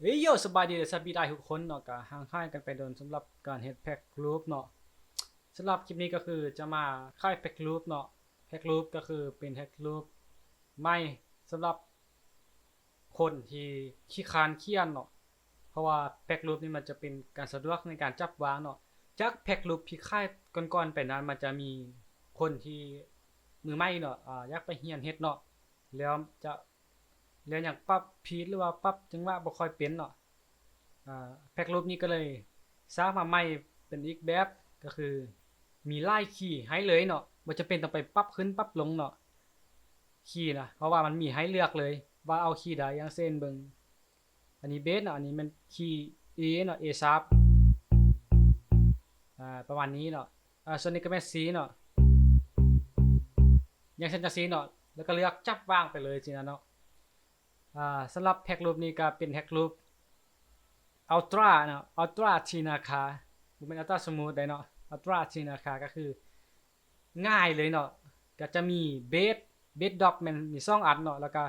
ເອີໂຢ ສະບາຍດີ ແລະ ສະບາຍດີທຸກຄົນເນາະ, ກະຫ່າງຫາຍກັນໄປດົນສຳລັບການເຮັດແທຣັກລູບເນາະ. ສຳລັບຄລິບນີ້ກະຄືຈະມາຂາຍແທຣັກລູບເນາະ, ແທຣັກລູບກະຄືເປັນແທຣັກລູບໃໝ່ສຳລັບຄົນທີ່ຂີ້ຄ້ານຂຽນເນາະ, ເພາະວ່າແທຣັກລູບນີ້ມັນຈະເປັນການສະດວກໃນການຈັບວາງເນາະ. ຈາກແທຣັກລູບທີ່ຂາຍກ່ອນໆໄປນັ້ນ ມັນຈະມີຄົນທີ່ມືໃໝ່ເນາະ ອາ ຢາກໄປຮຽນເຮັດເນາະ, ແລ້ວຈະ ແລ້ວຍັງປັບພີດ ຫຼືວ່າປັບຈັງຫວະບໍ່ຄ່ອຍເປັນເນາະ. ອາ ແທຣັກລູບນີ້ກະເລີຍສ້າງມາໃໝ່ເປັນອີກແບບ ກະຄືມີຫຼາຍຄີໃຫ້ເລີຍເນາະ, ບໍ່ຈຳເປັນຕ້ອງໄປປັບຂຶ້ນປັບລົງເນາະ ຄີນະ, ເພາະວ່າມັນມີໃຫ້ເລືອກເລີຍວ່າເອົາຄີໃດ. ຢ່າງເຊັ່ນເບິ່ງ ອັນນີ້ເບສເນາະ, ອັນນີ້ແມ່ນຄີເອເນາະ ເອຊາບ ອາ ປະມານນີ້ເນາະ. ອາ ສ່ວນນີ້ກະແມ່ນຊີເນາະ, ຢ່າງເຊັ່ນຈັ່ງຊີ້ເນາະ, ແລ້ວກະເລືອກຈັບວາງໄປເລີຍຊີ້ນະເນາະ. ອາ ສຳລັບແທຣັກລູບນີ້ກະເປັນແທຣັກລູບອັລຕຣາເນາະ, ອັລຕຣາທີນາຄາ ບໍ່ແມ່ນອັລຕຣາສະມູດໃດເນາະ, ອັລຕຣາທີນາຄາ ກະຄືງ່າຍເລີຍເນາະ. ກະຈະມີເບສ ເບສດຣອບແມ່ນມີສອງອັນເນາະ, ແລ້ວກະ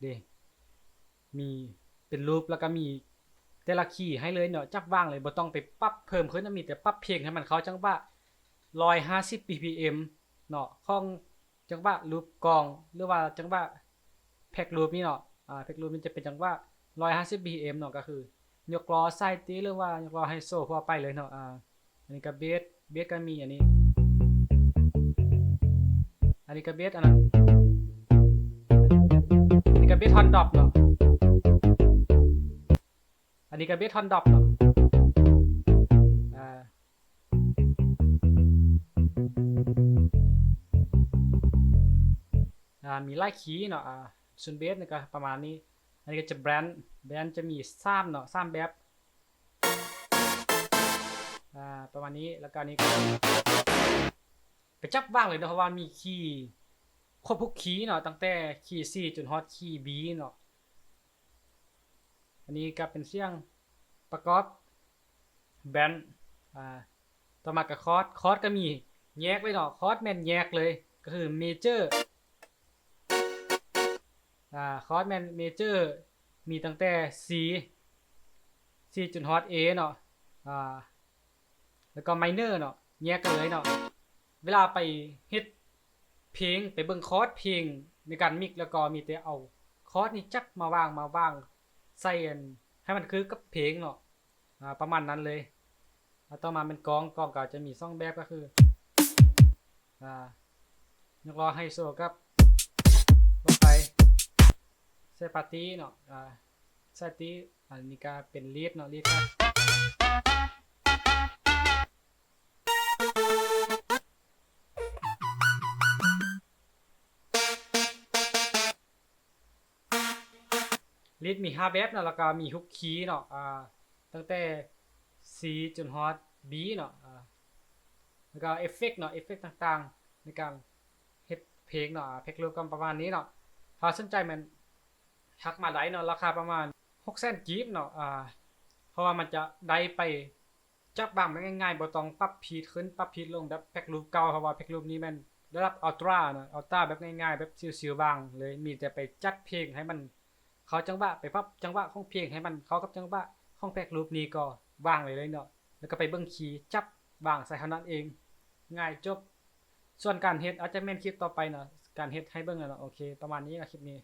ເດ ມີເປັນລູບ ແລ້ວກະມີແຕ່ລະຄີໃຫ້ເລີຍເນາະ, ຈັບວາງເລີຍ ບໍ່ຕ້ອງໄປປັບເພີ່ມຂຶ້ນ, ມີແຕ່ປັບເພງໃຫ້ມັນເຂົ້າຈັງຫວະຮ້ອຍຫ້າສິບບີພີເອັມເນາະ ຂອງ ຈັງຫວະລູບກອງ ຫຼືວ່າຈັງຫວະແທຣັກລູບນີ້ເນາະ. ອາ ແທຣັກລູບນີ້ຈະເປັນຈັງຫວະຮ້ອຍຫ້າສິບບີພີເອັມເນາະ, ກະຄືຍົກລໍ້ສາຍຕີ ຫຼືວ່າຍົກລໍ້ໄຮໂຊທົ່ວໄປເລີຍເນາະ. ອາ ອັນນີ້ກະເບສ ເບສກະມີອັນນີ້, ອັນນີ້ກະເບສ ອັນນັ້ນ ອັນນີ້ກະເບສທ່ອນດຣອບເນາະ. ອັນນີ້ກະເບສທ່ອນດຣອບເນາະ. ອາ ອາ ມີຫຼາຍຄີເນາະ. ອາ ສ່ວນເບສນີ້ກະປະມານນີ້. ອັນນີ້ກະຈະແບນ ແບນຈະມີສາມເນາະ ສາມແບບ ອາ ປະມານນີ້. ແລ້ວກະອັນນີ້ກະ ກະຈັບວາງເລີຍເນາະ ເພາະວ່າມີຄີຄົບທຸກຄີເນາະ ຕັ້ງແຕ່ຄີຊີຈົນຮອດຄີບີເນາະ. ອັນນີ້ກະເປັນສຽງປະກອບແບນ. ອາ ຕໍ່ມາກະຄອດ ຄອດກະມີແຍກເລີຍເນາະ, ຄອດແມ່ນແຍກເລີຍ ກະຄືເມເຈີ ອາ ຄອດແມ່ນເມເຈີ ມີຕັ້ງແຕ່ຊີ ຊີຈົນຮອດເອເນາະ. ອາ ແລ້ວກໍໄມເນີເນາະ ແຍກກັນເລີຍເນາະ. ເວລາໄປເຮັດເພງ ໄປເບິ່ງຄອດເພງໃນການມິກ ແລ້ວກໍມີແຕ່ເອົາຄອດນີ້ຈັບມາວາງ ມາວາງໃສ່ອັນ ໃຫ້ມັນຄືກັບເພງເນາະ. ອາ ປະມານນັ້ນເລີຍ. ອາ ຕໍ່ມາແມ່ນກອງ ກອງກະຈະມີສອງແບບ ກະຄື ອາ ຍົກລໍ້ໄຮໂຊກັບລົງໄປ ສາຍປາຕີເນາະ. ອາ ສາຍຕີ ອັນນີ້ກະເປັນລີດເນາະ ລີດກະ ລີດມີຫ້າແບບເນາະ ແລ້ວກະມີທຸກຄີເນາະ ອາ ຕັ້ງແຕ່ຊີຈົນຮອດບີເນາະ. ອາ ແລ້ວກະເອັບເຟັກເນາະ ເອັບເຟັກຕ່າງໆ ໃນການເຮັດເພງເນາະ. ອາ ແທຣັກລູບກະປະມານນີ້ເນາະ. ຖ້າສົນໃຈແມ່ນທັກມາໄດ້ເນາະ, ລາຄາປະມານຫົກແສນກີບເນາະ. ອາ ເພາະວ່າມັນຈະໄດ້ໄປ ຈັບວາງແບບງ່າຍໆ ບໍ່ຕ້ອງປັບພີດຂຶ້ນປັບພີດລົງແບບແທຣັກລູບເກົ່າ, ເພາະວ່າແທຣັກລູບນີ້ແມ່ນລະດັບອັລຕຣາເນາະ ອັລຕຣາແບບງ່າຍໆ ແບບຊິວໆ ວາງເລີຍ. ມີແຕ່ໄປຈັດເພງໃຫ້ມັນເຂົ້າຈັງຫວະ ໄປປັບຈັງຫວະຂອງເພງໃຫ້ມັນເຂົ້າກັບຈັງຫວະຂອງແທຣັກລູບນີ້ກໍວາງໄດ້ເລີຍເນາະ. ແລ້ວກໍໄປເບິ່ງຄີ ຈັບວາງໃສ່ເທົ່ານັ້ນເອງ ງ່າຍຈົບ. ສ່ວນການເຮັດອາດຈະແມ່ນຄລິບຕໍ່ໄປເນາະ ການເຮັດໃຫ້ເບິ່ງເນາະ. ໂອເຄ ປະມານນີ້ເນາະ ຄລິບນີ້.